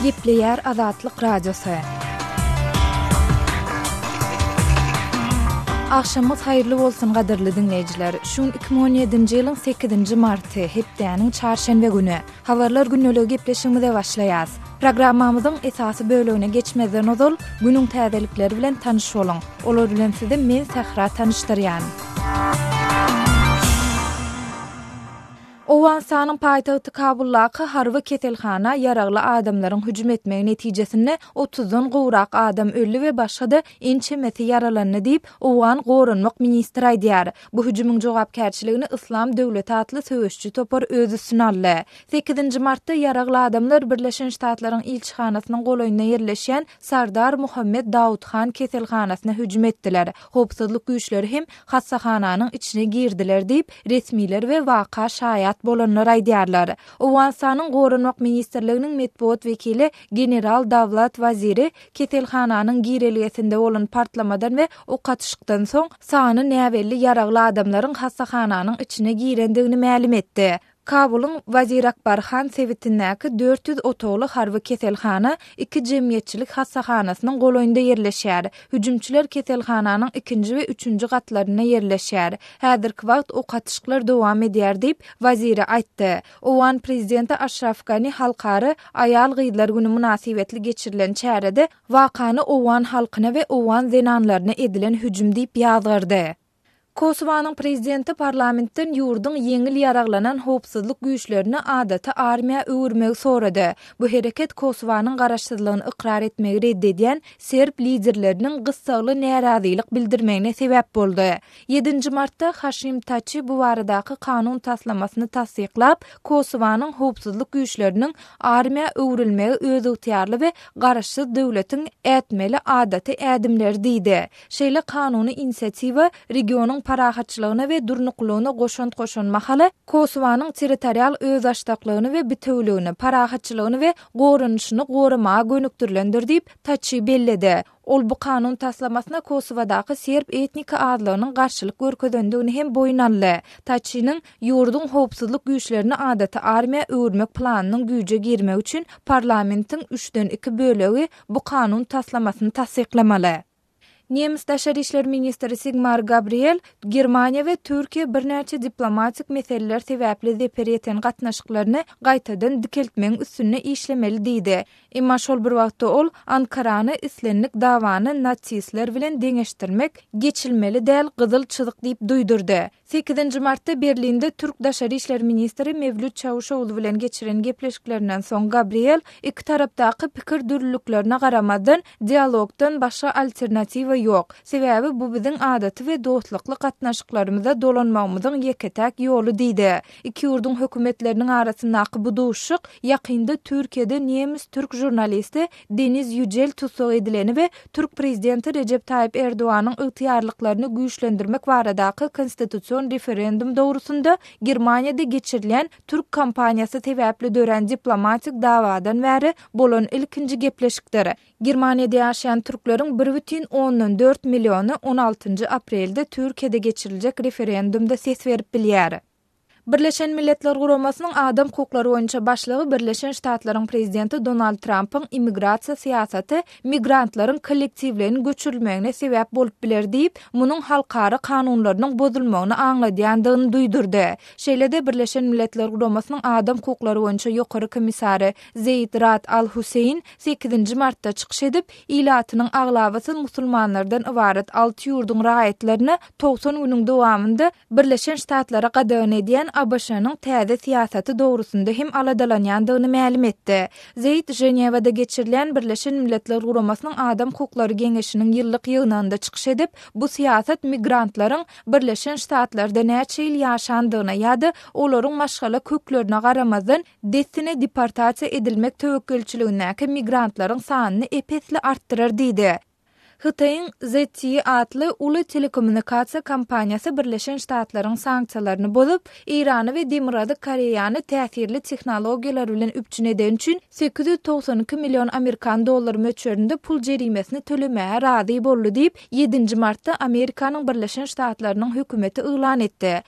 Gepleýär Azatlyk Radiosy. Agşamyňyz haýyrly bolsun gadyrly diňleýjiler. Şu gün 2017-nji ýylyň 8-nji marty, hepdäniň çarşenbe güni. Habarlar gündeligi gepleşigimize başlaýas. Programmamyzyň esasy bölegine geçmezden ozal, günüň täzelikleri bilen tanyş boluň. Olar bilen sizi men Sähra tanyşdyrýan. Owganystanyň paýtagty Kabuldaky harby keselhana ýaragly adamlaryň hüjüm etmegi netijesinde otuzdan gowrak adam öldi we başga-da ençemesi ýaralandy diýip, owgan goranmak ministri aýdýar. Bu hüjümiň jogapkärçiligini Yslam döwleti atly söweşiji topar öz üstüne aldy. Sekizinji martda ýaragly adamlar Birleşen Ştatlaryň ilçihanasynyň golaýynda ýerleşýän Sardar Muhammed Daud Han keselhanasyna hüjüm etdiler. Howpsuzlyk güýçleri hem hassahananyň içine girdiler diýip, resmiler we waka şaýat bolanlar aýdýarlar. Owganystanyň Goranmak ministrliginiň metbugat wekili general Dawlat Waziri keselhananyň girelgesinde bolan partlamadan we ok atyşykdan soň, sany näbelli ýaragly adamlaryň hassahananyň içine girendigini mälim etdi. Kabulyň Wazirakbarhan sebitindäki 400 otagly harby keselhana iki jemgyýetçilik hassahanasynyň golaýynda ýerleşýär. Hüjümçiler keselhananyň ikinji we üçünji gatlarynda ýerleşýär. Häzirki wagt ok atyşyklar dowam edýär diýip, Waziri aýtdy. Owgan prezidenti Aşraf Gani Halkara aýal-gyzlar güni mynasybetli geçirilen çärede wakany owgan halkyna we owgan zenanlaryna edilen hüjüm diýip ýazgardy. Kosowanyň prezidenti parlamentden ýurduň ýeňil ýaraglanan howpsuzlyk güýçlerini adaty armiýa öwürmegi sorady. Bu hereket Kosowanyň garaşsyzlygyny ykrar etmegi red edýän serb liderleriniň gyssagly närazylyk bildirmegine sebäp boldy. Ýedinji martda Haşim Taçi bu baradaky kanun taslamasyny tassyklap, Kosowanyň howpsuzlyk güýçleriniň armiýa öwrülmegi özygtyýarly we garaşsyz döwletiň ätmeli adaty ädimleri diýdi. Şeýle kanuny inisiatiwa regionyň parahatçylygyna we durnuklylygyna goşant goşan mahaly, Kosowanyň territorial özbaşdaklygyny we bitewüligini, parahatçylygyny we goranyşyny goramaga gönükdirilendir diýip, Taçi belledi. Ol bu kanun taslamasyna Kosowadaky serb etniki azlygynyň garşylyk görkezendigini hem boýun aldy. Taçiniň ýurduň howpsuzlyk güýçlerini adaty armiýa öwürmek planynyň güýje girmegi üçin parlamentiň üçden iki bölegi bu kanun taslamasyny tassyklamaly. Nemes daşary işler ministri Sigmar Gabriel Germaniýa we Türkiýe birnäçe diplomatik meseleler sebäpli zeper ýeten gatnaşyklaryny gaýtadan dikeltmegiň üstünde işlemeli diýdi. Emma şol bir wagtda ol Ankarany islendik dawany nasistler bilen deňeşdirmek geçilmeli däl gyzyl çyzyk diýip duýdurdy. Sekizinji martda Berlinde türk daşary işler ministri Mewlüt Çawuşoglu bilen geçiren gepleşiklerinden soň Gabriel iki tarapdaky pikir dürlüliklerine garamazdan dialogdan başga alternatiwa ýok. Sebäbi bu biziň adaty we dostlukly gatnaşyklarymyza dolanmagymyzyň ýeke-täk ýoly diýdi. Iki ýurduň hökümetleriniň arasyndaky bu duşuşyk ýakynda Türkiýede nemes-türk žurnalisti Deniz Ýüjel tussag edileni we türk prezidenti Rejep Taýyp Erdoganyň ygtyýarlyklaryny güýçlendirmek baradaky konstitusion referendum dogrusynda Germaniýada geçirilýän türk kampaniýasy sebäpli dörän diplomatik dawadan bäri bolan ilkinji gepleşikdir. Germaniýada ýaşaýan türkleriň bir bütin ondan dört milliony on altynjy aprelde Türkiýede geçiriljek referendumda ses berip bilýär. Birleşen Milletler Guramasynyň adam hukuklary boýunça başlygy Birleşen Ştatlaryň prezidenti Donald Trampyň immigrasiýa syýasaty migrantlaryň kollektiwleýin göçürilmegine sebäp bolup biler diýip, munuň halkara kanunlarynyň bozulmagyny aňladýandygyny duýdurdy. Şeýle-de Birleşen Milletler Guramasynyň adam hukuklary boýunça ýokary komissary Zeýd Rad Al-Husseýn sekizinji martda çykyş edip, ilatynyň aglabasy musulmanlardan ybarat alty ýurduň raýatlaryna 90 günüň dowamynda Birleşen Ştatlara gadagan edýän ABŞ-nyň täze syýasaty dogrusynda hem aladalanýandygyny mälim etdi. Zeýd Ženewada geçirilýän Birleşen Milletler Guramasynyň Adam hukuklary geňeşiniň ýyllyk ýygnagynda çykyş edip, bu syýasat migrantlaryň Birleşen Ştatlarda näçe ýyl ýaşandygyna ýa-da olaryň maşgala köklerine garamazdan, dessine deportasiýa edilmek töwekgelçiligindäki migrantlaryň sanyny ep-esli artdyrar diýdi. Hytaýyň ZTE atly uly telekommunikasiýa kompaniýasy Birleşen Ştatlaryň sanksiýalaryny bozup, Eýrany we Demirgazyk Koreýany täsirli tehnologiýalar bilen üpjün edeni üçin 892 million amerikan dollary möçberinde pul jerimesini tölemäge razy boldy diýip, ýedinji martda Amerikanyň Birleşen Ştatlarynyň hökümeti yglan etdi.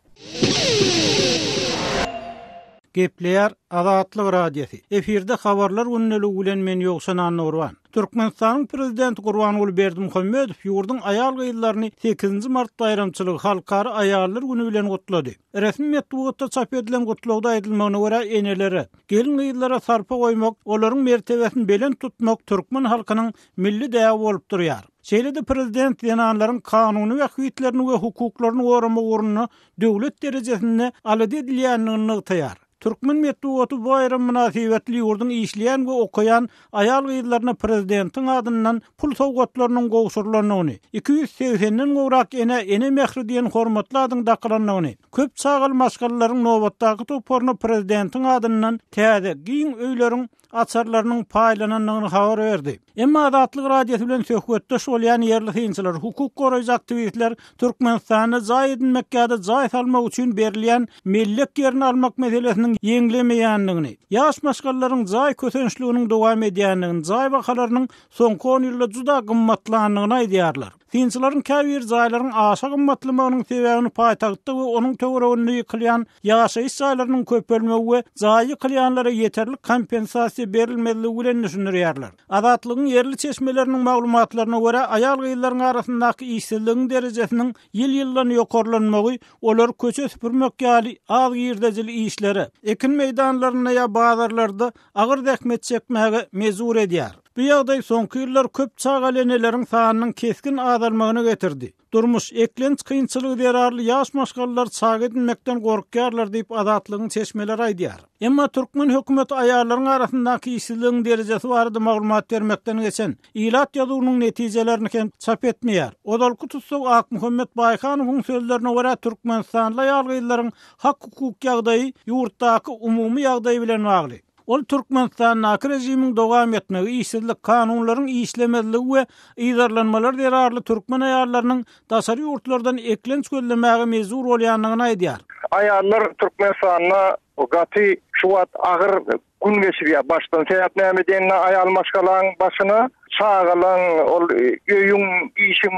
Gepleýär Azatlyk Radiosy. Efirde Habarlar gündeligi bilen men Ýowşan Annagurban. Türkmenistanyň Prezidenti Gurbanguly Berdimuhamedow ýurduň aýal-gyzlaryny sekizinji mart baýramçylygy Halkara aýallar güni bilen gutlady. Resmi metbugatda çap edilen gutlagda aýdylmagyna görä, enelere, gelin-gyzlara sarpa goýmak, olaryň mertebesini belent tutmak türkmen halkynyň milli däbi bolup durýar. Şeýle-de prezident zenanlaryň kanuny bähbitlerini we hukuklaryny goramak ugrunda döwlet derejesinde alada edilýändigini nygtaýar. Türkmen metbugaty bu baýram mynasybetli ýurduň işleýän we okaýan aýal-gyzlaryna prezidentiň adyndan pul sowgatlarynyň gowşurylandygyny, 280-den gowrak enä Ene mähri diýen hormatly adyň dakylandygyny, köp çagaly maşgalalaryň nobatdaky toparyna prezidentiň adyndan täze, giň öýleriň açarlarynyň paýlanandygyny habar berdi. Emma Azatlyk Radiosy bilen söhbetdeş bolýan ýerli synçylar, hukuk goraýjy aktiwistler Türkmenistanda jaý edinmek ýa-da jaý salmak üçin berilýän mellek ýerini almak meselesiniň ýeňlemeýändigini, ýaş maşgalalaryň jaý kösençliginiň dowam edýändigini, jaý bahalarynyň soňky on ýylda juda gymmatlandygyny aýdýarlar. Synçylaryň käbiri jaýlaryň aşa gymmatlamagynyň sebäbini paýtagtda we onuň töwereginde ýykylýan ýaşaýyş jaýlarynyň köpelmegi we jaýy ýykylýanlara ýeterlik kompensasiýa berilmezligi bilen düşündirýärler. Azatlygyň ýerli çeşmeleriniň maglumatlaryna görä, aýal-gyzlaryň arasyndaky işsizligiň derejesiniň ýyl-ýyldan ýokarlanmagy olary köçe süpürmek ýaly az girdejili işlere, ekin meýdanlarynda ýa bazarlarda agyr zähmet çekmäge mejbur edýär. Bu ýagdaý soňky ýyllar köp çagaly eneleriň sanynyň kesgin azalmagyna getirdi. Durmuş, eklenç kynçylygy zerarly ýaş maşgalalar çaga edinmekden gorkýarlar diýip, Azatlygyň çeşmeleri aýdýar. Emma türkmen hökümeti aýallaryň arasyndaky işsizligiň derejesi barada maglumat bermekden geçen, ilat ýazuwynyň netijelerini hem çap etmeýär. Ozalky tussag Akmuhammet Baýhanowyň sözlerine görä, türkmenistanly aýal-gyzlaryň hak-hukuk ýagdaýy ýurtdaky umumy ýagdaý bilen bagly. Ol Türkmenistandaky režimiň dowam etmegi, işsizlik, kanunlaryň işlemezligi we yzarlanmalar zerarly türkmen aýallarynyň daşary ýurtlardan eklenç gözlemäge mejbur bolýandygyny aýdýar. Aýallar Türkmenistanda gaty şu wagt agyr gün geçirýär başdan. Sebäp näme diýende aýal maşgalaň başyna çagalaň, ol öýüň, işiň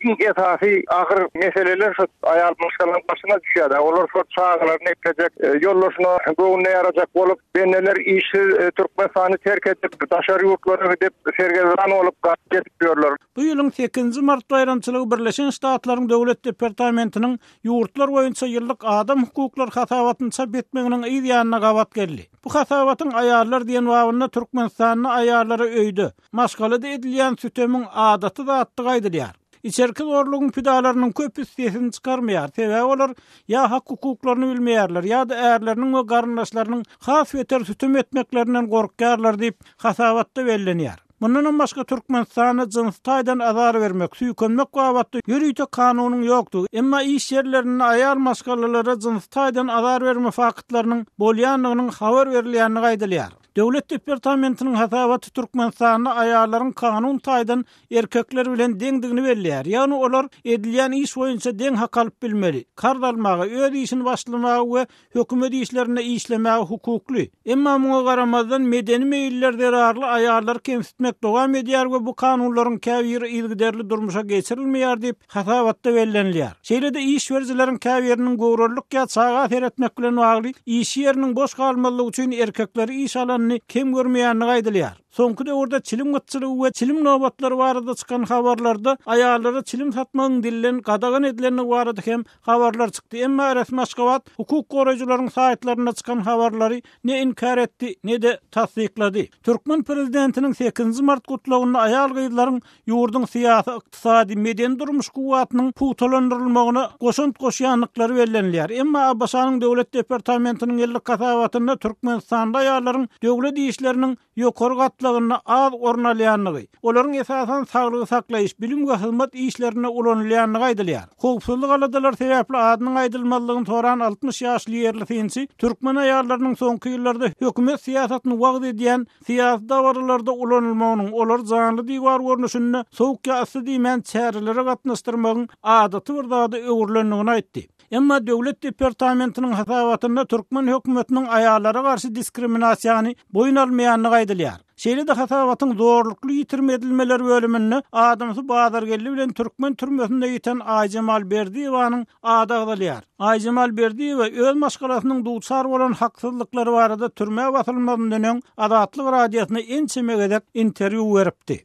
iň esasy agyr meseleler şu aýal maşgalaň başyna düşýär-de. Olar şol çagalaryny eklejek, ýoldaşyna göwnüne ýarajak bolup, bendeler işsiz Türkmenistany terk edip, daşary ýurtlara gidip, sergezdan bolup, gaçyp gezip ýörler. Bu ýylyň sekizinji mart baýramçylygy Birleşen Ştatlaryň Döwlet departamentiniň ýurtlar boýunça ýyllyk adam hukuklary hasabatyny çap etmeginiň yz ýanyna gabat geldi. Bu hasabatyň Aýallar diýen babynda Türkmenistanda aýallara öýde, maşgalada edilýän sütemiň adaty zatdygy aýdylýar. Içerki zorlugyň pidalarynyň köpüsi sesini çykarmaýar, sebäbi olar ýa hak-hukuklaryny bilmeýärler, ýa-da ärleriniň we garyndaşlarynyň has beter sütem etmeklerinden gorkýarlar diýip, hasabatda bellenýär. Mundanam başga Türkmenistanda jynsy taýdan azar bermek, süýkenmek babatda ýörite kanunyň ýokdugy, emma iş ýerlerinde aýal maşgalalara jynsy taýdan azar berme faktlarynyň bolýandygynyň habar berilýändigi aýdylýar. Döwlet departamentiniň hasabaty Türkmenistanda aýallaryň kanun taýdan erkekler bilen deňdigini belleýär, ýagny olar edilýän iş boýunça deň hak alyp bilmeli, karz almaga, öz işini başlamaga we hökümet işlerinde işlemäge hukukly. Emma muňa garamazdan, medeni meýiller zerarly aýallary kemsitmek dowam edýär we bu kanunlaryň käbiri yzygiderli durmuşa geçirilmeýär diýip, hasabatda bellenilýär. Şeýle-de iş berijileriň käbiriniň göwrelilik ýa çaga seretmek bilen bagly iş ýeriniň boş galmazlygy üçin erkekleri iş alanyny kem görmeýändigi aýdylýar. Soňky döwürde çilim gytçylygy we çilim nobatlary barada çykan habarlarda aýallara çilim satmagyň dilden gadagan edilendigi barada hem habarlar çykdy. Emma resmi Aşgabat hukuk goraýjylaryň saýtlarynda çykan habarlary ne inkär etdi, ne-de tassyklady. Türkmen prezidentiniň sekizinji mart gutlagynda aýal-gyzlaryň ýurduň syýasy, ykdysady, medeni-durmuş kuwwatynyň pugtalandyrylmagyna goşant goşýandyklary bellenilýär. Emma ABŞ-nyň Döwlet departamentiniň ýyllyk hasabatynda Türkmenistanda aýallaryň döwlet işleriniň ýokary gatlagynda az orun alýandygy, olaryň esasan saglygy saklaýyş, bilim we hyzmat işlerinde ulanylýandygy aýdylýar. Howpsuzlyk aladalary sebäpli adynyň aýdylmazlygyny soran 60 ýaşly ýerli synçy türkmen aýallarynyň soňky ýyllarda hökümet syýasatyny wagyz edýän syýasy dabaralarda ulanylmagynyň, olary janly diwar görnüşinde sowuk ýa yssy diýmän çärelere gatnaşdyrmagyň adaty bir zada öwrülendigini aýtdy. Emma Döwlet departamentiniň hasabatynda türkmen hökümetiniň aýallara garşy diskriminasiýany boýun almaýandygy aýdylýar. Şeýle-de hasabatyň zorlukly ýitirim edilmeler bölüminde adamsy Bazargeldi bilen türkmen türmesinde ýiten Aýjemal Berdiýewanyň ady agzalýar. Aýjemal Berdiýewa öz maşgalasynyň duçar bolan haksyzlyklary barada türmä basylmazyndan öň Azatlyk Radiosyna ençeme gezek interwýu beripdi.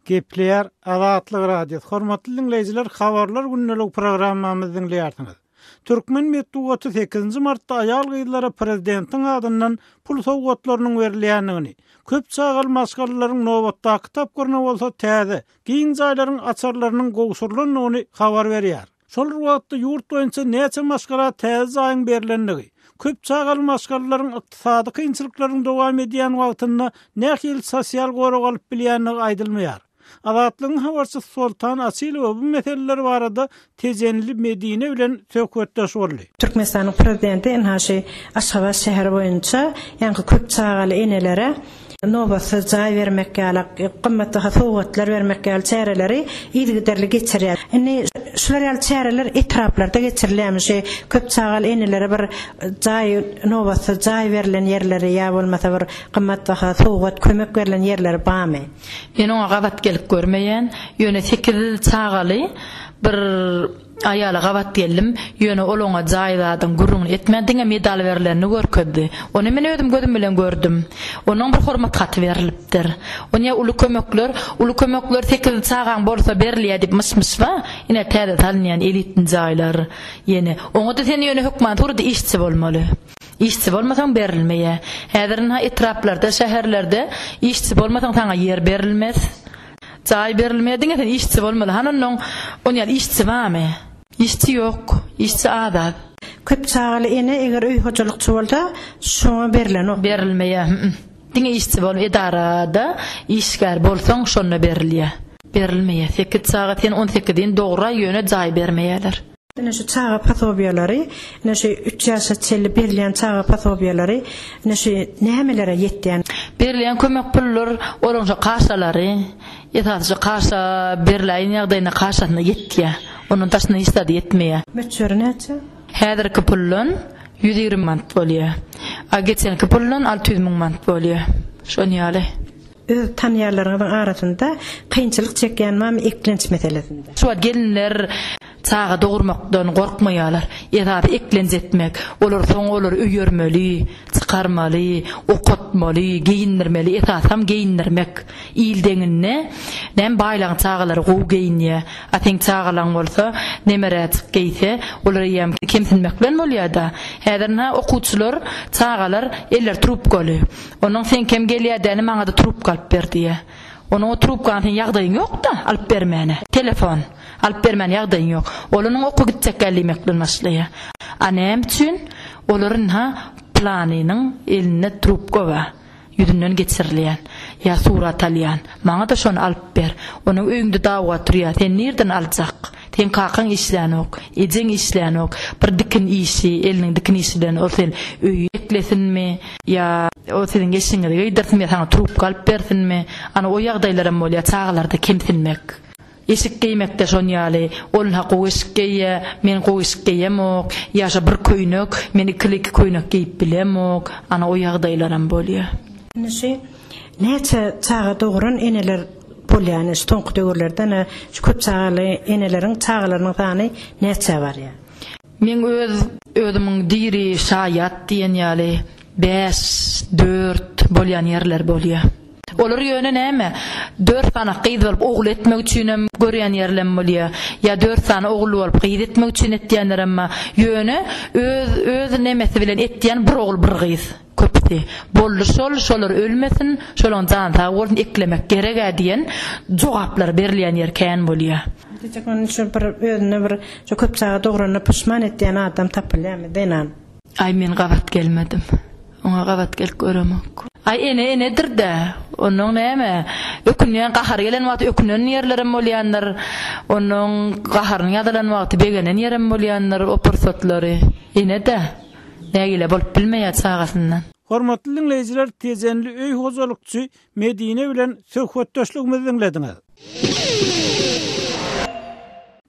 Gepleýär Azatlyk Radiosy. Hormatly diňleýjiler, Habarlar gündeligi programmamyzy diňleýärsiňiz. Türkmen metbugaty sekizinji martda aýal-gyzlara prezidentiň adyndan pul sowgatlarynyň berilýändigini, köp çagaly maşgalalaryň nobatdaky tapgyryna bolsa täze, giň jaýlaryň açarlarynyň gowşurylandygyny habar berýär. Şol bir wagtda, ýurt boýunça näçe maşgala täze jaýyň berlendigi, köp çagaly maşgalalaryň ykdysady kynçylyklaryň dowam edýän wagtynda nähili sosial gorag alyp bilýändigi aýdylmaýar. Azatlygyň habarçysy Soltan Açylowa bu meseleler barada tejenli Medine bilen söhbetdeş boldy. Türkmenistanyň Prezidenti ynha şu Aşgabat şäheri boýunça ýaňky köp çagaly enelere nobatsyz jaý bermek ýaly, gymmatbaha sowgatlar bermek ýaly çäreleri yzygiderli geçirýär. Indi şular ýaly çäreler etraplarda geçirilýärmi? Şu köp çagaly enelere bir jaý, nobatsyz jaý berlen ýerleri ýa bolmasa bir gymmatbaha sowgat, kömek berlen ýerleri barmy? Men oňa gabat gelip görmeýän. Ýöne sekiz çagaly bir aýala gabat geldim. Ýöne ol oňa jaý zadyň gürrüňini etmän, diňe medal berlenini görkezdi. Ony men özüm gözüm bilen gördüm. Onuň bir hormat haty berlipdir. Onýa uly kömekler, uly kömekler sekiz çagaň bolsa berilýär diýip myş-myş bar. Ine täze salynýan elitni jaýlar ýene. Oňa-da sen ýöne hökman surada işçi bolmaly. Işçi bolmasaň berilmeýär. Häzir ynha etraplarda, şäherlerde işçi bolmasaň saňa ýer berilmez. Jaý berilmeýär, diňe sen işçi bolmaly. Hany onnoň on ýaly işçi barmy? Işçi ýok, işçi az-az. Köp çagaly ene eger öý hojalykçy bolsa, şoňa berlenok. Berilmeýär, hü-üm. Diňe işçi bolup edarada işgär bolsaň şonda berilýär. Berilmeýär. Sekiz çaga sen on sekizini dograý ýöne jaý bermeýärler. Ine şu çaga posobiýalary, ine şu üç ýaşa çenli berilýän çaga posobiýalary, ine şu nämelere ýetýän? Berilýän kömek pullar olaryň şo kaşalary, esasy şo kaşa berläýen ýagdaýynda kaşasyna ýetýär. Ondan daşyna hiç zady ýetmeýär. Möçberi näçe? Häzirki puldan 120 manat bolýar. A geçenki puldan 600 müň manat bolýar. Şon ýaly. Öz tanýanlaryňyzyň arasynda kynçylyk çekýän barmy eklenç meselesinde? Şu wagt gelinler çaga dogurmakdan gorkmaýarlar. Esasy eklenç etmek. Olar soň olary öýermeli, çykarmaly, okatmaly, geýindirmeli, esasam geýindirmek. Il deňinde näme baýlaryň çagalary gowy geýinýär, a seň çagalaň bolsa nemeräjik geýse, olar eýýäm kemsinmek bilen bolýar-da. Häzir ynha okuwçylar, çagalar elleri trubkaly. Onuň seňkem gelýä däni maňada trubka alyp ber diýýä. Onuň o trubkany seň ýagdaýyň ýok-da alyp bermäne. Telefon. Alyp bermäne ýagdaýyň ýok. Ol onuň okuwa gitjekkä diýmek bilen başlaýa. A näme üçin? Olar ynha planynyň elinde trubka bar. Ýüzünden geçirilýän. Ýa surat alýan. Maňa-da şony alyp ber. Onuň öýüňde dawga turýa. Sen nirden aljak? Seň kakaň işlänok, ejeň işlänok, bir dikin işi, eliniň dikin işi bilen ol sen öýi eklesinmi, ýa o siziň eşigiňizi geýdirsinmi, ýa saňa trubka alyp bersinmi? Ana o ýagdaýlaram bolýar çagalarda kemsinmek. Eşik geýmekde şon ýaly, ol ha gowy eşik geýýä, men gowy eşik geýemok, ýa şo bir köýnek, men ikili iki köýnek geýip bilemok, ana o ýagdaýlaram bolýar. Indi şu näçe çaga dogran eneler Bolýar ine şu soňky döwürlerde ine şu köp çagaly eneleriň çagalarynyň sany näçä barýar? Meň öz özümiň diri şaýat diýen ýaly bäş, dört bolýan ýerleri bolýar. Olar ýöne näme, dört sany gyz bolup ogul etmek üçinem görýän ýerlem bolýar. Ýa dört sany ogully bolup gyz etmek üçin etýänlerem bar. Ýöne öz öz nemesi bilen etýän bir ogul bir gyz. Köpüsi. Boldy şol, şolar ölmesin, şolaň jany sag bolsun, eklemek gereg-ä diýen jogaplar berilýän ýer kän bolýa. Diýjek ony şu bir özüne bir şu köp çaga dogranyna puşman etýän adam tapylýamy, zenan? Aý men gabat gelmedim. Oňa gabat gelip göremok. Aý ene enedir-dä. Onnoň näme, ökünýän, gahary gelen wagty ökünen ýerlerem bolýandyr. Onnoň gaharynyň ýazylan wagty begenen ýerem bolýandyr o pursatlary. Ene-dä. Nägile bolup bilmeýär çagasyndan. Hormatly diňleýjiler Tejenli öý hojalykçy Medine bilen söhbetdeşligimizi diňlediňiz.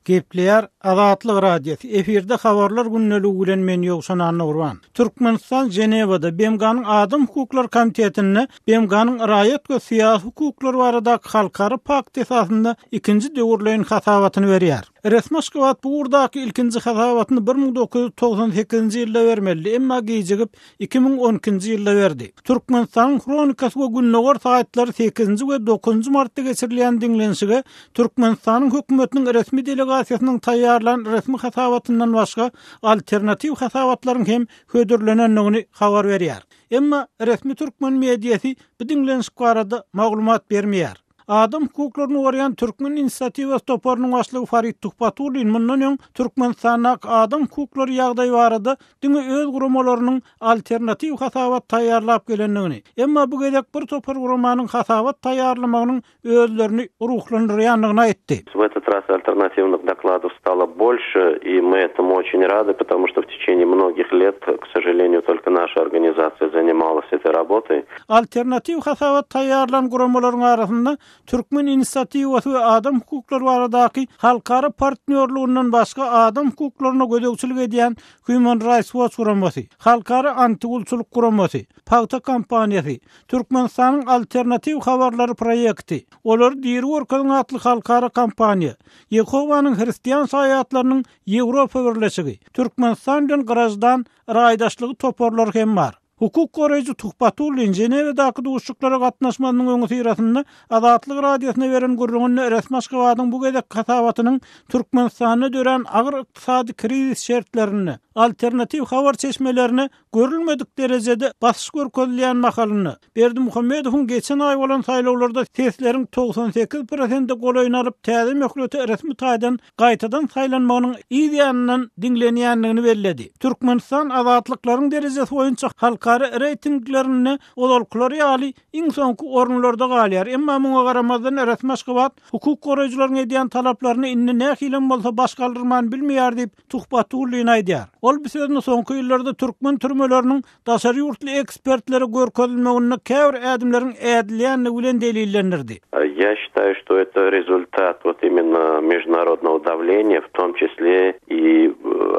Gepleýär Azatlyk Radiosy, efirde Habarlar gündeligi bilen men Ýowşan Annagurban. Türkmenistan Ženewada BMG-niň Adam hukuklary komitetinde BMG-niň raýat we syýasy hukuklary baradaky halkara pakt esasynda ikinji döwürleýin hasabatyny berýär. Resmi Aşgabat bu ugurdaky ilkinji hasabatyny 1998-nji ýylda bermelidi, emma gijigip, 2012-nji ýylda berdi. Türkmenistanyň Hronikasy we Gündogar saýtlary sekizinji we dokuzynjy martda geçirilýän diňlenişige Türkmenistanyň hökümetiniň resmi delegasiýasynyň taýýarlan resmi hasabatyndan başga alternatiw hasabatlaryň hem hödürlenendigini habar berýär. Emma resmi türkmen mediasy bu diňlenişik barada maglumat bermeýär. Adam hukuklaryny goraýan Türkmen inisiatiwasy toparynyň başlygy Farid Tuhbatullin mundan öň Türkmenistandaky adam hukuklary ýagdaýy barada diňe öz guramalarynyň alternatiw hasabat taýýarlap gelendigini, emma bu gezek bir topar guramanyň hasabat taýýarlamagynyň özlerini ruhlandyrýandygyny aýtdy. W этот раз альтернативных докладов стало больше, и мы этому очень рады, потому что в течение многих лет, к сожалению, только наша организация занималась этой работой. Alternatiw hasabat taýýarlan guramalaryň arasynda Türkmen inisiatiwasy we adam hukuklary baradaky halkara partnýorlugyndan başga adam hukuklaryna gözegçilik edýän Human Rights Watch guramasy, Halkara anti-gulçulyk guramasy, Pagta kampaniýasy, Türkmenistanyň alternatiw habarlary proýekti, Olary diri görkeziň atly halkara kampaniýa, Ýehowanyň hristian şaýatlarynyň Ýewropa birleşigi, Türkmenistan bilen graždan raýdaşlygy toparlary hem bar. Hukuk goraýjy Tuhbatullin Ženewadaky duşuşyklara gatnaşmazynyň öňüsyrasynda Azatlyk Radiosyna beren gürrüňinde resmi Aşgabadyň bu gezekki hasabatynyň Türkmenistanda dörän agyr ykdysady krizis şertlerinde alternatiw habar çeşmelerine görülmedik derejede basyş görkezilýän mahalynda Berdimuhamedowyň geçen aý bolan saýlawlarda sesleriň 98 prosente golaýyny alyp täze möhlete resmi taýdan gaýtadan saýlanmagynyň yz ýanyndan diňlenýändigini belledi. Türkmenistan azatlyklaryň derejesi boýunça halkara reýtinglerinde ozalkylary ýaly iň soňky orunlarda galýar, emma muňa garamazdan resmi Aşgabat hukuk goraýjylaryň edýän talaplaryny indi nähilem bolsa baş galdyrman bilmeýär diýip, Tuhbatullin aýdýar. Ol bu sözüni soňky ýyllarda türkmen türmeleriniň daşary ýurtly ekspertlere görkezilmeginde käbir ädimleriň ädilýändigi bilen delillendirdi. Ýa şitaýu, şto eto rezultat wot imenno meždunarodnogo dawleniýa, w tom çisle i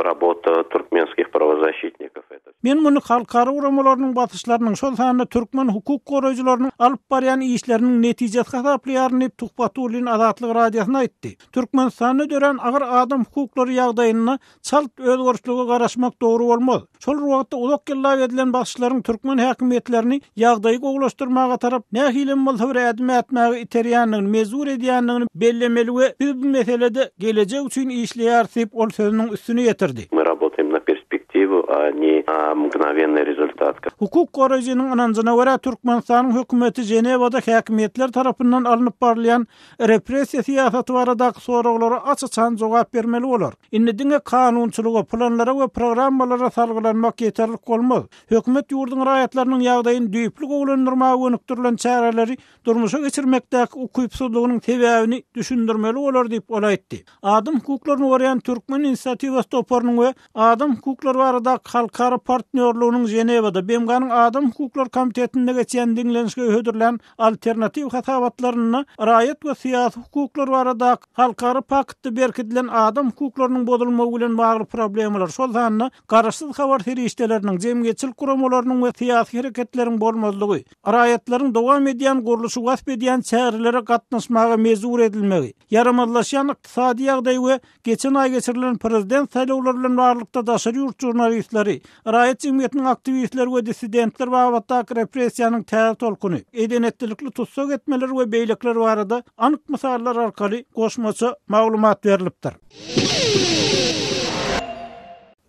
rabota türkmenskih prawozaşitnikow. Men muny halkara guramalarynyň basyşlarynyň, şol sanda türkmen hukuk goraýjylarynyň alyp barýan işleriniň netijesi hasaplaýaryn diýip, Tuhbatullin Azatlyk Radiosyna aýtdy. Türkmenistanda dörän agyr adam hukuklary ýagdaýynda çalt özgerişlige garaşmak dogry bolmaz. Şol bir wagtda uzak ýyllap edilen basyşlaryň türkmen häkimiýetlerini ýagdaýy gowulaşdyrmaga tarap nähilem bolsa bir ädim ätmäge iterýändigini, mejbur edýändigini bellemeli we biz bu meselede gelejek üçin işleýäris diýip, ol sözüniň üstüni ýetirdi. My rabotaýem na perspektiwu, a ne na mgnowennyý rezultat. Hukuk goraýjynyň ynanjyna görä, Türkmenistanyň hökümeti Ženewada häkimiýetler tarapyndan alnyp barylýan Repressiýa syýasaty baradaky soraglara aç-açan jogap bermeli bolar. Indi diňe kanunçylyga, planlara we programmalara salgylanmak ýeterlik bolmaz. Hökümet ýurduň raýatlarynyň ýagdaýyny düýpli gowulandyrmaga gönükdirilen çäreleri durmuşa geçirmekdäki ukypsyzlygynyň sebäbini düşündirmeli bolar diýip, ol aýtdy. Adam hukuklaryny goraýan Türkmen inisiatiwasy toparynyň we Adam hukuklary baradaky halkara partnýorlygynyň Ženewada, BMG-niň Adam hukuklary komitetinde geçýän diňlenişige hödürlän alternatiw hasabatlarynda raýat we syýasy hukuklar baradaky halkara paktda berkidilen adam hukuklarynyň bozulmagy bilen bagly problemalar, şol sanda garaşsyz habar serişdeleriniň, jemgyýetçilik guramalarynyň we syýasy hereketleriň bolmazlygy, raýatlaryň dowam edýän gurluşy wasp edýän çärelere gatnaşmaga mejbur edilmegi, ýaramazlaşýan ykdysady ýagdaý we Geçen aý geçirilen prezident saýlawlary bilen baglylykda daşary ýurt žurnalistleri, raýat jemgyýetiniň aktiwistleri we dissidentler babatdaky repressiýanyň täze tolkuny, eden-etdilikli tussag etmeler we beýlekiler barada anyk mysallar arkaly goşmaça maglumat berlipdir.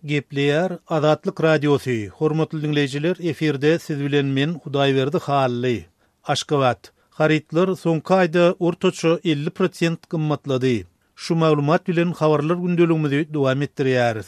Gepleýär Azatlyk Radiosy, Hormatly diňleýjiler, efirde siz bilen men Hudaýberdi Hally. Aşgabat. Harytlar soňky aýda ortaça 50 prosent gymmatlady. Şu maglumat bilen habarlar gündeligimizi dowam etdirýäris.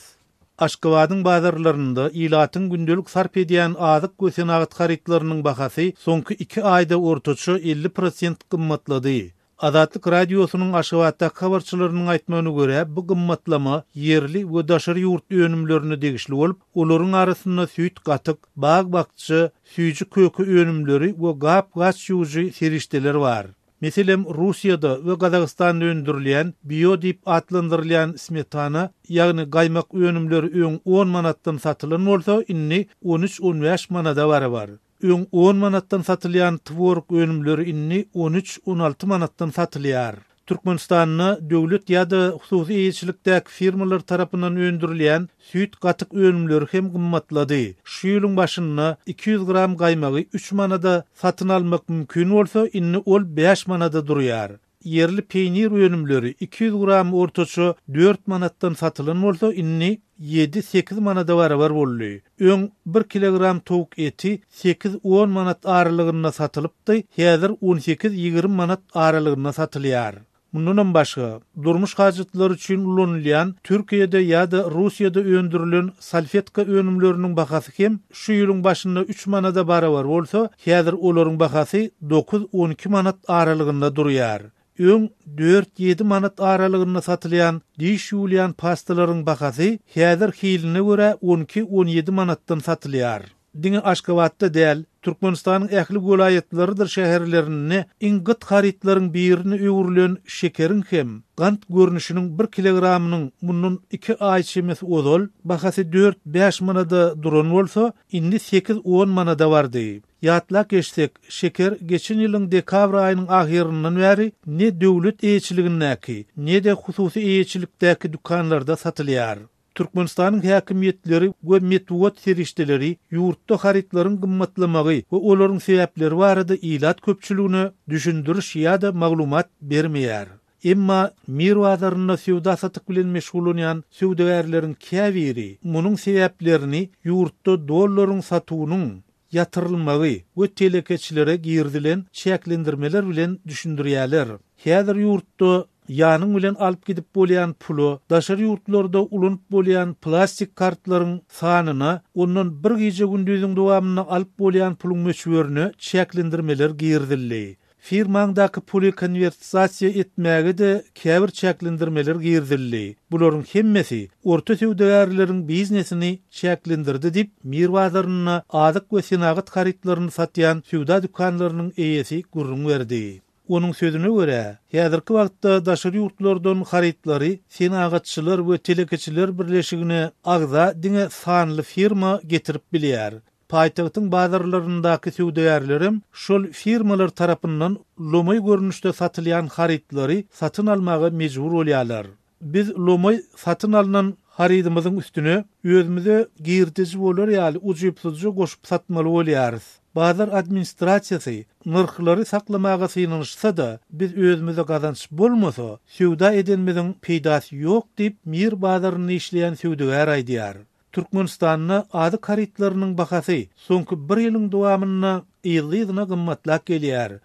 Aşgabadyň bazarlarynda ilatyň gündelik sarp edýän azyk we senagat harytlarynyň bahasy soňky iki aýda ortaça 50 prosent gymmatlady. Azatlyk Radiosynyň Aşgabatdaky habarçylarynyň aýtmagyna görä, bu gymmatlama ýerli we daşary ýurt önümlerine degişli bolup, olaryň arasynda süýt-gatyk, bag-bakja, süýji-köke önümleri we gap-gaç ýuwujy serişdeler bar. Meselem, Russiýada we Gazagystanda öndürilýän bio diýip atlandyrylýan smetana, ýagny gaýmak önümleri öň on manatdan satylan bolsa, indi on üç-on bäş manada barabar. Öň on manatdan satylýan tworog önümleri indi on üç-on alty manatdan satylýar. Türkmenistanda döwlet ýa-da hususy eýeçilikdäki firmalar tarapyndan öndürilýän süýt-gatyk önümleri hem gymmatlady. Şu ýylyň başynda 200 gram gaýmagy üç manada satyn almak mümkin bolsa, indi ol bäş manada durýar. Ýerli peýnir önümleri 200 gramy ortaça dört manatdan satylan bolsa, indi ýedi-sekiz manada barabar boldy. Öň bir kilogram towuk eti sekiz-on manat aralygynda satylypdy, häzir on sekiz-ýigrimi manat aralygynda satylýar. Mundanam başga, durmuş hajatlary üçin ulanylýan Türkiýede ýa-da Russiýada öndürilen salfetka önümleriniň bahasy hem şu ýylyň başynda üç manada barabar bolsa, häzir olaryň bahasy dokuz-on iki manat aralygynda durýar. Öň dört-ýedi manat aralygynda satylýan diş ýuwulýan pastalaryň bahasy häzir hiline görä on iki-on ýedi manatdan satylýar. Diňe Aşgabatda däl, Türkmenistanyň ähli welaýatlarydyr şäherlerinde iň gyt harytlaryň birine öwrülen şekeriň hem gant görnüşiniň bir kilogramynyň mundan iki aý çemesi ozal bahasy dört-bäş manada duran bolsa, indi sekiz-on manada bardy. Ýatlap geçsek, şeker geçen ýylyň dekabr aýynyň ahyryndan bäri ne döwlet eýeçiligindäki, ne-de hususy eýeçilikdäki dükanlarda satylýar. Türkmenistanyň häkimiýetleri we metbugat serişdeleri ýurtda harytlaryň gymmatlamagy we olaryň sebäpleri barada ilat köpçüligine düşündiriş ýa-da maglumat bermeýär. Emma Mir bazarynda söwda-satyk bilen meşgullanýan söwdagärleriň käbiri munuň sebäplerini ýurtda dollaryň satuwynyň ýatyrylmagy we telekeçilere girizilen çäklendirmeler bilen düşündirýärler. Häzir ýurtda ýanyň bilen alyp gidip bolýan pula, daşary ýurtlarda ulanyp bolýan plastik kartlaryň sanyna, ondan bir gije-gündiziň dowamynda alyp bolýan puluň möçberine çäklendirmeler girizildi. Firmaňdaky puly konwertasiýa etmäge-de käbir çäklendirmeler girizildi. Bularyň hemmesi orta söwdagärleriň biznesini çäklendirdi diýip, Mir bazarynda azyk we senagat harytlaryny satýan söwda dükanlarynyň eýesi gürrüň berdi. Onuň sözüne görä, häzirki wagtda daşary ýurtlardan harytlary Senagatçylar we telekeçiler birleşigine agza diňe sanly firma getirip bilýär. Paýtagtyň bazarlaryndaky söwdagärlerem şol firmalar tarapyndan lomaý görnüşde satylýan harytlary satyn almaga mejbur bolýarlar. Biz lomaý satyn alnan harydymyzyň üstüne özümize girdeji bolar ýaly ujypsyzja goşup satmaly bolýarys. Bazar administrasiýasy nyrhlary saklamaga synanyşsa-da, biz özümize gazanç bolmasa, söwda edenimiziň peýdasy ýok diýip, Mir bazarynda işleýän söwdagär aýdýar. Türkmenistanda azyk harytlarynyň bahasy soňky bir ýylyň dowamynda yzly-yzyna gymmatlap gelýär.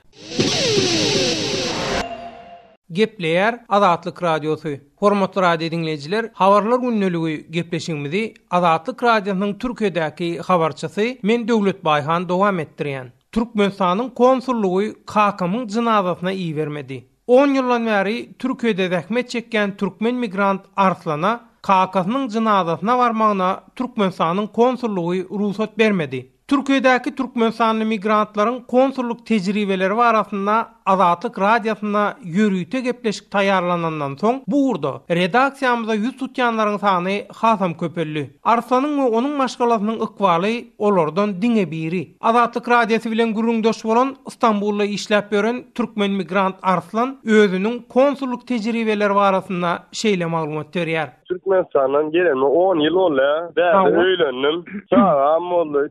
Gepleýär Azatlyk Radiosy. Hormatly radio diňleýjiler, Habarlar gündeligi gepleşigimizi Azatlyk Radiosynyň Türkiýedäki habarçysy men Döwlet Baýhan dowam etdirýän. Türkmenistanyň konsullygy kakamyň jynazasyna ibermedi. On ýyldan bäri Türkiýede zähmet çekýän türkmen migrant Arslana kakasynyň jynazasyna barmagyna Türkmenistanyň konsullygy rugsat bermedi. Türkiýedäki türkmenistanly migrantlaryň konsullyk tejribeleri barasynda Azatlyk Radiosynda ýörite gepleşik taýýarlanandan soň, bu ugurda redaksiýamyza ýüz tutýanlaryň sany hasam köpeldi. Arslanyň we onuň maşgalasynyň ykbaly olardan diňe biri. Azatlyk Radiosy bilen gürrüňdeş bolan Stambulda işläp ýören türkmen migrant Arslan özüniň konsullyk tejribeleri barasynda şeýle maglumat berýär. Türkmenistandan gelenime on ýyl boldy. Bärde öýlendim. Çagam boldy.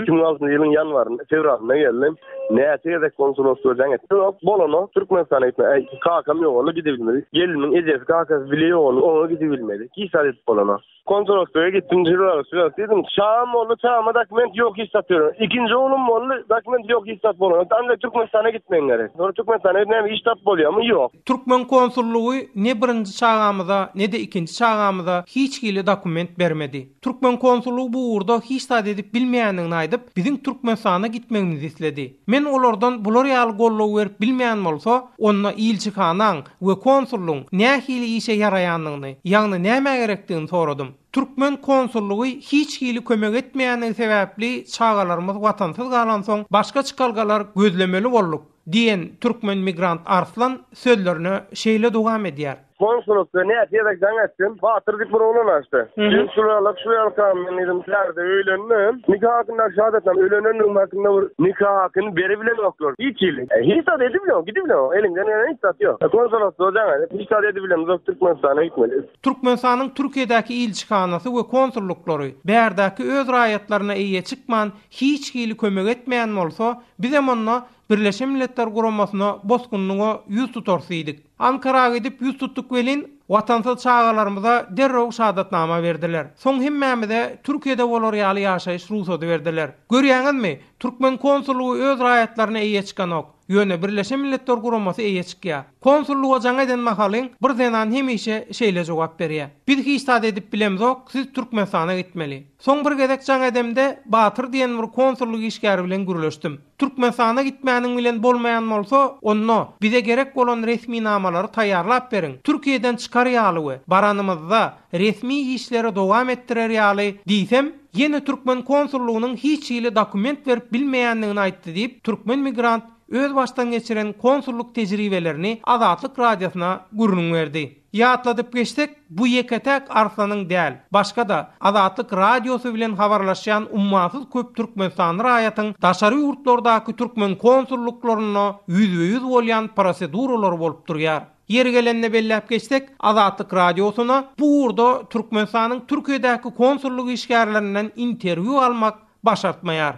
2006-njy ýylyň ýanwarynda, fewralynda geldim. Näçe gezek konsulostwa jaň etdim. Ýok, bolanok. Türkmenistana gitme. Äý, kakam ýogaldy, gidibilmedik. Gelnimiň ejesi, kakasy bile ýogaldy, oňa gidibilmedik. Hiç zat edip bolanok. Konsoloslyga gitdim, žurnalist bilen diýdim. Çagam boldy, çagama dokument ýok, hiç zat ýok. Ikinji oglum boldy, dokument ýok, hiç zat bolanok. Ancak Türkmenistana gitmegiň gerek. Sonra Türkmenistana gidip näme iş tapyp bolýarmy? Ýok. Türkmen konsullygy ne birinji çagamyza, ne-de ikinji çagamyza hiç hili dokument bermedi. Türkmen konsullygy bu ugurda hiç zat edip bilmeýändigini aýdyp, biziň Türkmenistana gitmegimizi isledi. Men olardan bular ýaly goldaw berip bilmeýän bolsa, onda ilçihanaň we konsullygyň nähili işe ýaraýandygyny, ýagny nämä gerekdigini soradym. Türkmen konsullygy hiç hili kömek etmeýändigi sebäpli çagalarymyz watansyz galansoň, başga çykalgalar gözlemeli bolduk. Diýen türkmen migrant Arslan sözlerine şeýle dowam edýär. Konsulykda näçe gezek jaň etdim. Batyr diýip bir oglan açdy. Diýdim şul ýalak, şul ýalakam men diýdim bärde öýlendim. Nika hakyndaky şahadatnama öýlenendigim hakynda bir nika hakyny beribilenoklar hiç hili. Hiç zat edibilenok, gidibilenok. Eliňden gelen hiç zat ýok. Konsoloslyga jaň edip hiç zat edibilemzok Türkmenistana gitmeli. Türkmenistanyň Türkiýedäki ilçihanasy we konsullyklary bärdäki öz raýatlaryna eýe çykman hiç hili kömek etmeýän bolsa, bizem onda Birleşen Milletler Guramasyna bosgunlyga ýüz tutarys diýdik. Ankara gidip ýüz tutduk welin, watansyz çagalarymyza derrew şahadatnama berdiler. Soň hemmämize Türkiýede bolar ýaly ýaşaýyş rugsady berdiler. Görýäňizmi, türkmen konsullygy öz raýatlaryna eýe çykanok. Ýöne Birleşen Milletler Guramasy eýe çykýar. Konsullyga jaň eden mahalyň bir zenan hemişe şeýle jogap berýär, Biz hiç zat edip bilemzok, siz Türkmenistana gitmeli. Soň bir gezek jaň edemde Batyr diýen bir konsullyk işgäri bilen gürleşdim. Türkmenistana gitmäniň bilen bolmaýan bolsa, onda bize gerek bolan resminamalary taýýarlap beriň, Türkiýeden çykar ýaly we baranymyzda resmi işleri dowam etdirer ýaly diýsem, ýene türkmen konsullygynyň hiç hili dokument berip bilmeýändigini aýtdy diýip, türkmen migrant öz başdan geçiren konsullyk tejribelerini Azatlyk Radiosyna gürrüň berdi. Ýatladyp geçsek, bu ýeke-täk Arslanyň däl, başga-da, Azatlyk Radiosy bilen habarlaşýan ummasyz köp türkmenistanly raýatyň daşary ýurtlardaky türkmen konsullyklarynda ýüzbe-ýüz bolýan proseduralary bolup durýar. Ýeri gelende belläp geçsek, Azatlyk Radiosyna bu ugurda Türkmenistanyň Türkiýedäki konsullyk işgärlerinden interwýu almak başartmaýar.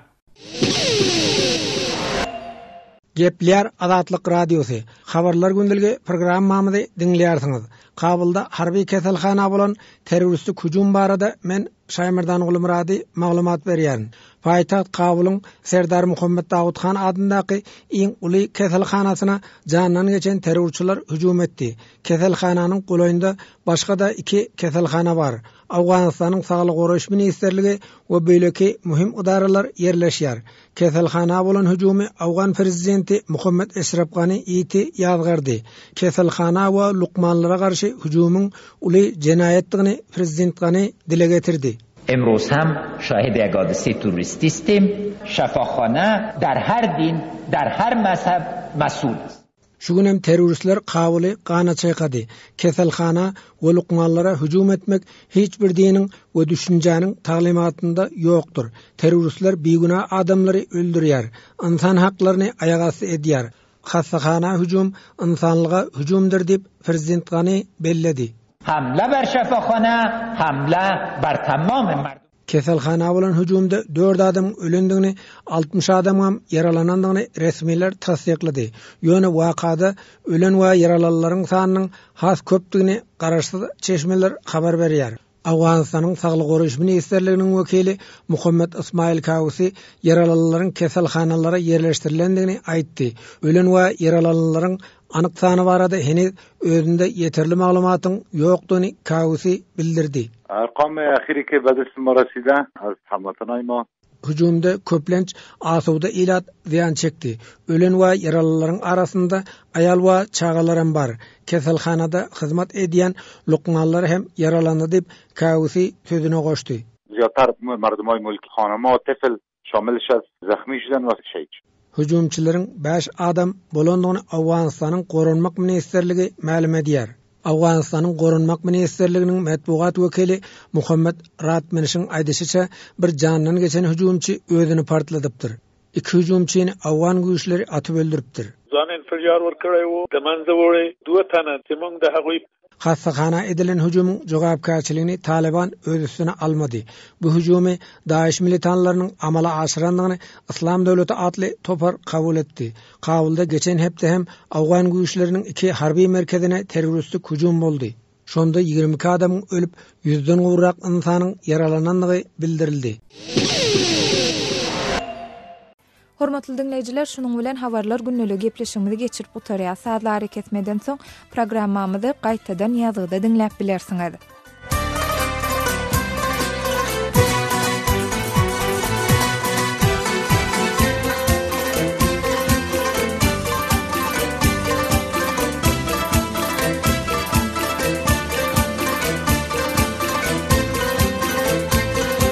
Gepleýär Azatlyk Radiosy, Habarlar gündeligi programmamyzy diňleýärsiňiz. Kabulda harby keselhana bolan terroristik hüjüm barada men Şaýmerdan Gulmyrady maglumat berýärin. Paýtagt Kabulyň Serdar Muhammet Dawut han adyndaky iň uly keselhanasyna jandan geçen terrorçylar hüjüm etdi. Keselhananyň golaýynda başga-da iki keselhana bar. Owganystanyň Saglygy goraýyş ministrligi we beýleki möhüm edaralar ýerleşýär. Keselhana bolan hüjümi owgan prezidenti Muhammet Eşref Gani ýiti ýazgardy. Keselhana we lukmanlara garşy hüjümiň uly jenaýatdygyny prezident Gani dile getirdi. امروز هم شاهد یک حادثه تروریستی استیم شفاخانه در هر دین در هر مذهب مسئول است. Şu gün hem terroristler Kabuly gana çaýkady. Keselhana we lukmanlara hüjüm etmek hiç bir diniň we düşünjäniň taglymatynda ýokdur. Terroristler bigünä adamlary öldürýär, ynsan haklaryny aýagasty edýär. Hassahana hüjüm ynsanlyga hüjümdir diýip, prezident Gani belledi. Hamle ber şefahane, hamle ber tamam merdum. Keselhana bolan hüjümde dört adamyň ölendigini, 60 adamyňam ýaralanandygyny resmiler tassyklady. Ýöne wakada ölen we ýaralanlaryň sanynyň has köpdügini garaşsyz çeşmeler habar berýär. Owganystanyň Saglygy goraýyş ministrliginiň wekili Muhammet Ysmaýyl Kawusi ýaralanlaryň keselhanalara ýerleşdirilendigini aýtdy. Ölen we ýaralanlaryň anyk sany barada heniz özünde ýeterli maglumatyň ýokdugyny Kawusi bildirdi. Arqam ahiri ke be dest ma raside az hamwatanay ma. Hüjümde köplenç asuda ilat zyýan çekdi. Ölen we ýaralylaryň arasynda aýal we çagalaram bar. Keselhanada hyzmat edýän lukmanlar hem ýaralandy diýip, Kawusi sözüne goşdy. Ziýadtar merdumay mulki hanoma tifl Şamil şes zahmi şiden we şehid şid. Hüjümçileriň bäş adam bolandygyny Owganystanyň Goranmak ministrligi mälim edýär. Owganystanyň Goranmak ministrliginiň metbugat wekili Muhammet Radmenişiň aýdyşyça, bir jandan geçen hüjümçi özüni partladypdyr. Iki hüjümçini owgan güýçleri atyp öldüripdir. ځان انفجار ورکړی وو د منځه وړی دوه تنه چې موږ د هغوی Hassahana edilen hüjümiň jogapkärçiligini Talyban öz üstüne almady. Bu hüjümi DAIŞ militanlarynyň amala aşyrandygyny Yslam döwleti atly topar kabul etdi. Kabulda geçen hepde hem owgan güýçleriniň iki harby merkezine terroristik hüjüm boldy. Şonda 22 adamyň ölüp, ýüzden gowrak ynsanyň ýaralanandygy bildirildi. Hormatly diňleýjiler, şunuň bilen Habarlar gündeligi gepleşigimizi geçirip gutarýas. Sazly arakesmeden soň programmamyzy gaýtadan ýazgyda diňläp bilersiňiz.